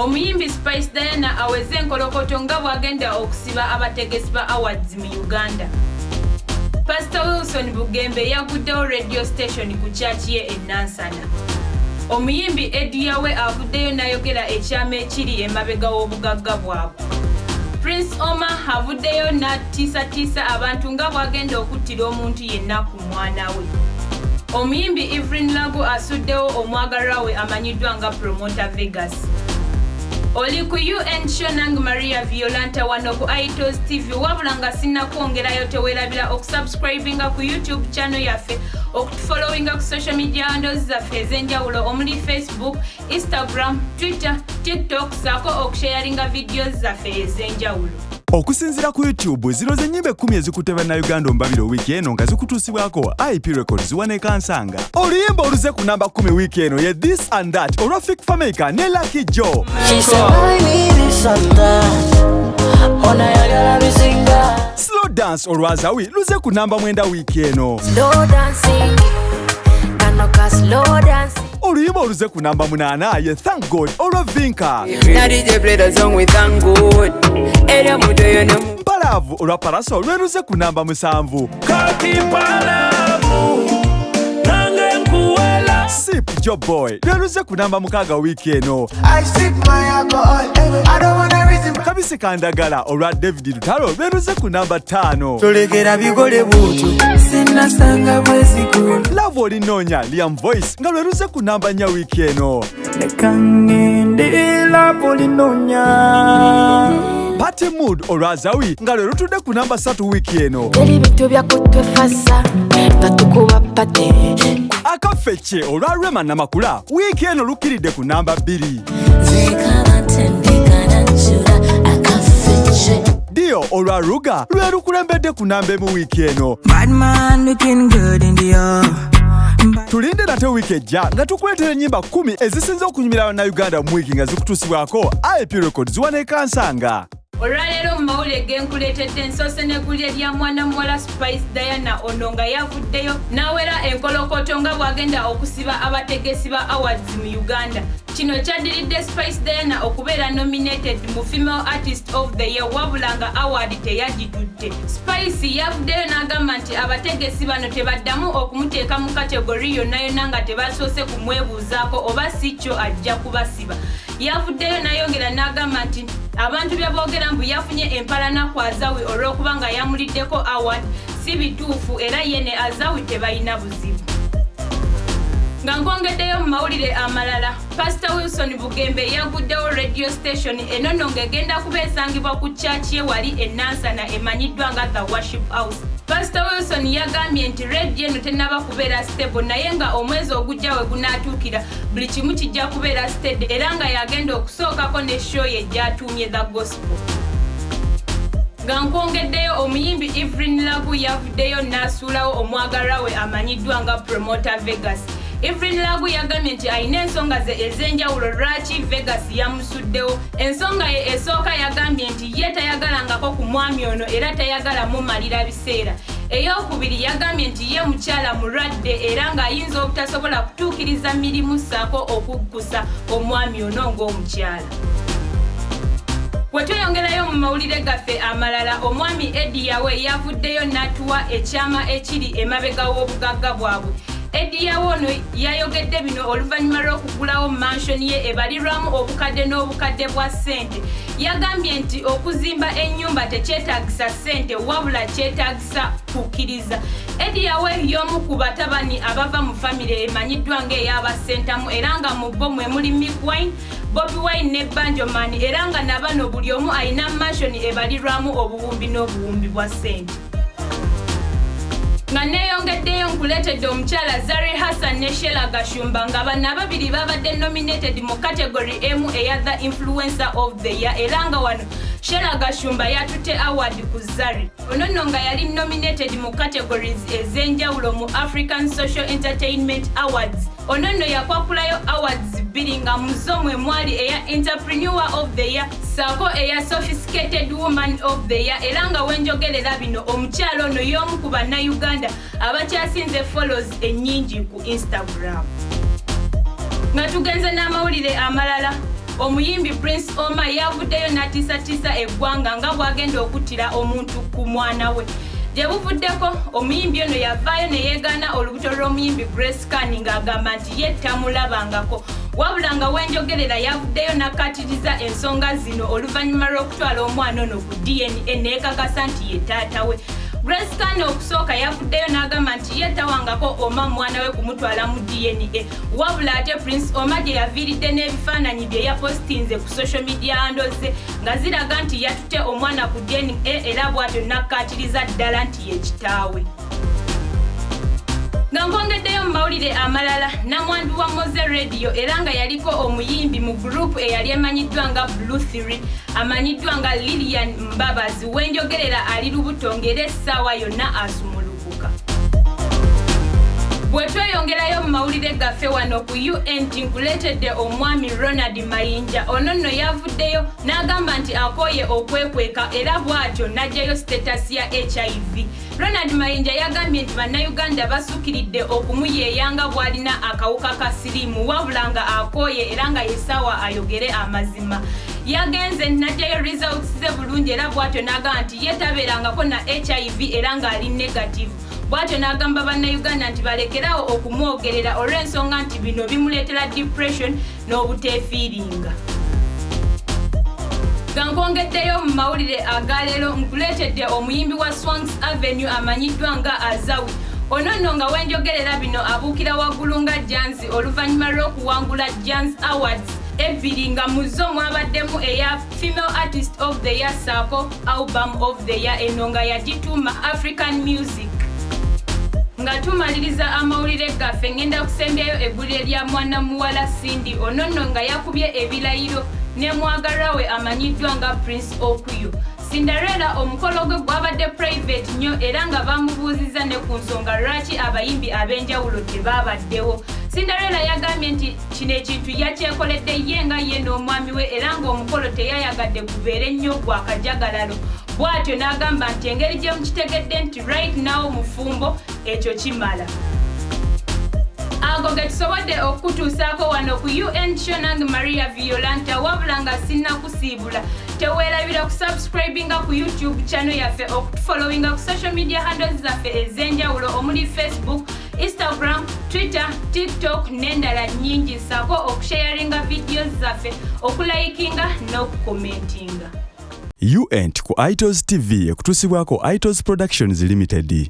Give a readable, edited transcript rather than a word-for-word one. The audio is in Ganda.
Omuyimbi Spice Diana aweze enkolokoto nga bw'agenda okusiba abategesi ba awards mu Uganda. Pastor Wilson Bugembe yaguddewo radio station ku church ye e Nansana. Omuyimbi Eddy Yawe avuddeyo n'ayogera ekyama ekiri emabega w'obugagga bwabwe. Prince Omar avuddeyo n'atiisatiisa abantu nga bw'agenda okuttira omuntu yenna ku mwana we. Omuyimbi Evelyn Lagu asuddewo omwagalwa we amanyiddwa nga Promoter Vegas. Oli ku UN Show nange Maria Violanta wano ku Itos TV, wabula nga sinnakwongerayo teweerabira okusubscribinga ku YouTube channel yaffe, okutufollowinga ku social media handles zaffe ez'enjawulo omuli Facebook, Instagram, Twitter, TikTok, saako okusharinga videos zaffe ez'enjawulo. Okusinziira ku YouTube, zino z'ennyimba 10 ezikutte Bannayuganda omubabiro wiiki eno nga zikutuusibwako IP Records wane Kansanga. Oluyimba oluze ku namba 10 wiiki eno ye This and That olwa Fik Fameica ne Lucky Joe. She said, buy me this and that. Onayagala bizinga. Slow Dance olwa Azawi luze ku namba 9 wiiki eno. Slow dancing. Kano ka slow dancing. Oluyimba oluze ku namba 8 ye Thank God olwa Vinka. Now DJ play the song with thank God. Era muto yono. Mpalaavu olwa Paraso lweruze ku namba 7. Kati mpalaavu, nange nkuwela. Sip Joe Boy lweruze ku namba 6 wiiki eno. I sip my alcohol, I don't wanna reason. Kabisi Kandagala olwa David Lutalo lweruze ku namba 5. Tolekera bigole bwotyo, sinasanga bwesigula. Love Olinoonya Liam Voice nga lweruze ku namba 4 wiiki eno. Leka ngende, Love Olinoonya. Party Mood olwa Azawi nga lwe lutudde ku namba 3 wiiki eno. Teri bintu bya kutwefasa nga tukuba party. Akafece olwa Rema Namakula wiiki eno lukiridde ku namba 2. Dio olwa Ruga lwe lukulembedde ku namba 1 wiiki eno. Bad man looking good in the air. Tulinde nate wiiki ejja nga tukuleetera ennyimba 10 ezisinze okunyumira Bannayuganda mu wiiki nga zikutuusibwako IP Records wane Kansanga. Olwaleero mu mawulire ge nkuleetedde nsoose n'eggulire lya mwana muwala Spice Diana, ono nga yavuddeyo n'awera enkolokoto nga bw'agenda okusiba abategesi ba awards mu Uganda. Kino kyaddiridde Spice Diana okubeera nominated mu Female Artist of the Year, wabula nga award teyagitutte. Spice yavuddeyo n'agamba nti abategesi bano tebaddamu okumuteeka mu kategori yonna yonna nga tebasoose kumwebuuzaako, oba si kyo ajja kubasiba. Yavuddeyo n'ayongera n'agamba nti abantu bye boogera mbu yafunye empalana ku Azawi olw'okuba nga yamuliddeko award si bituufu, era ye ne Azawi tebalina buzibu. Nga nkwongeddeyo mu mawulire amalala, Pastor Wilson Bugembe yaguddewo radio station eno nno ng'egenda kuba esangibwa ku church ye wali e Nansana emanyiddwa nga The Worship House. Pastor Wilson yagambye nti radio eno tennaba kubeera stable, naye nga omwezi ogujja we gunaatuukira buli kimu kijja kubeera steady, era nga yagenda okusookako ne show ye gy'atuumye The Gospel. Nga nkwongeddeyo, omuyimbi Evelyn Lagu yavuddeyo n'asuulawo omwagalwa we amanyiddwa nga Promoter Vegas. Evelyn Lagu yagambye nti alina ensonga ze ez'enjawulo lwaki Vegas yamusuddewo. Ensonga ye esooka, yagambye nti ye tayagalangako ku mwami ono era tayagala mumalira biseera. Eyokubiri, yagambye nti ye mukyala mulwadde era ng'ayinza obutasobola kutuukiriza mirimu ssaako okuggusa omwami ono ng'omukyala. Bwe tweyongerayo mu mawulire gaffe amalala, omwami Eddy Yawe yavuddeyo n'atuwa ekyama ekiri emabega w'obugagga bwabwe. Eddy Yawe ono yayogedde bino oluvannyuma lw'okugulawo mansion ye ebalirwamu obukadde n'obukadde bwa ssente. Yagambye nti okuzimba ennyumba tekyetaagisa ssente, wabula kyetaagisa kukkiriza. Eddy Yawe y'omu ku batabani abava mu famire emanyiddwa ng'ey'Abassentamu, era nga mu bo mwe muli Mick Wine, Bobi Wine ne Banjoman, era nga nabano buli omu alina mansion ebalirwamu obuwumbi n'obuwumbi bwa ssente. Nga neeyongeddeyo, nkuleetedde omukyala Zari Hassan ne Shella Gashumba, nga bano ababiri babadde nominated mu category emu eya The Influencer of the Year, era nga wano Shella Gashumba yatutte award ku Zari. Ono nno nga yali nominated mu categories ez'enjawulo mu African Social Entertainment Awards. Ono nno yakwakulayo awards 2, nga mu zo mwe mwali eya Entrepreneur of the Year ssaako eya Sophisticated Woman of the Year, era nga wenjogerera bino omukyala ono y'omu ku Bannayuganda abakyasinze follows ennyingi ku Instagram. Nga tugenze n'amawulire amalala, Omuyimbi Prince Omar yavuddeyo n'atiisatiisa eggwanga nga bw'agenda okuttira omuntu ku mwana we. Gye buvuddeko, omuyimbi ono yavaayo ne yeegaana olubuto lw'omuyimbi Grace Khan ng'agamba nti ye tamulabangako, wabula nga wenjogerera yavuddeyo n'akkaatiriza ensonga zino oluvannyuma lw'okutwala omwana ono ku DNA neekakasa nti ye taata we. Grace Khan okusooka yavuddeyo n'agamba nti ye tawangako Omar mwana we kumutwala mu DNA, wabula ate Prince Omar gye yaviiridde n'ebifaananyi bye yapositinze ku social media handles ze nga ziraga nti yatutte omwana ku DNA, era bw'atyo n'akkaatiriza ddala nti ye kitaawe. Nga nkwongeddeyo mu mawulire amalala, namwandu wa Mowzey Radio era nga yaliko omuyimbi mu gurupu eyali emanyiddwa nga Blue 3, amanyiddwa nga Lilian Mbabazi, wenjogerera ali lubuto ng'era essaawa yonna asumulukuka. Bwe tweyongerayo mu mawulire gaffe wano ku UNT, nkuleetedde omwami Ronald Mayinja. Ono nno yavuddeyo n'agamba nti akooye okwekweka, era bw'atyo n'aggyayo status ya HIV. Ronald Mayinja yagambye nti Bannayuganda basukiridde okumuyeeya nga bw'alina akawuka ka siriimu, wabula nga akooye era nga yessaawa ayogere amazima. Yagenze n'aggyayo results ze bulungi, era bw'atyo n'agamba nti ye tabeerangako na HIV era ng'ali negative. Bw'atyo n'agamba Bannayuganda nti balekerawo okumwogerera olw'ensonga nti bino bimuleetera depression n'obuteefiiringa. Nga nkwongeddeyo mu mawulire agaleero, nkuleetedde omuyimbi wa Swangz Avenue amanyiddwa nga Azawi. Ono nno nga wenjogerera bino abuukira waggulu nga Janzi oluvannyuma lw'okuwangula Janzi Awards ebbiri, nga mu zo mwabaddemu eya Female Artist of the Year saako Album of the Year, eno nga yagituuma African Music. Nga tumaliriza amawulire gaffe, ngenda kusembyayo eggulire lya mwana muwala Cindy. Ono nno nga yakubye ebirayiro ne mwagalwa we amanyiddwa nga Prince Okuyo. Cinderella omukolo gwe gwabadde private nnyo, era nga bamubuuzizza ne ku nsonga lwaki abayimbi ab'enjawulo tebaabaddewo. Cinderella yagambye nti kino ekintu yakyekoledde ye nga ye n'omwami we, era ng'omukolo teyayagadde gubeere nnyo gwa kajagalalo. Bw'atyo n'agamba nti engeri gye mukitegedde nti right now mufumbo, ekyo kimala. Ago ge tusobodde okukutuusaako wano ku UN Show, nange Maria Violanta. Wabula nga sinnakusiibula, teweerabira kusubscribinga ku YouTube channel yaffe, okutufollowinga ku social media handles zaffe ez'enjawulo omuli Facebook, Instagram, Twitter, TikTok n'endala nnyingi, ssaako okusharinga videos zaffe, okulikinga n'okukomentinga. UNT ku Itos TV ekutuusibwako Itos Productions Limited.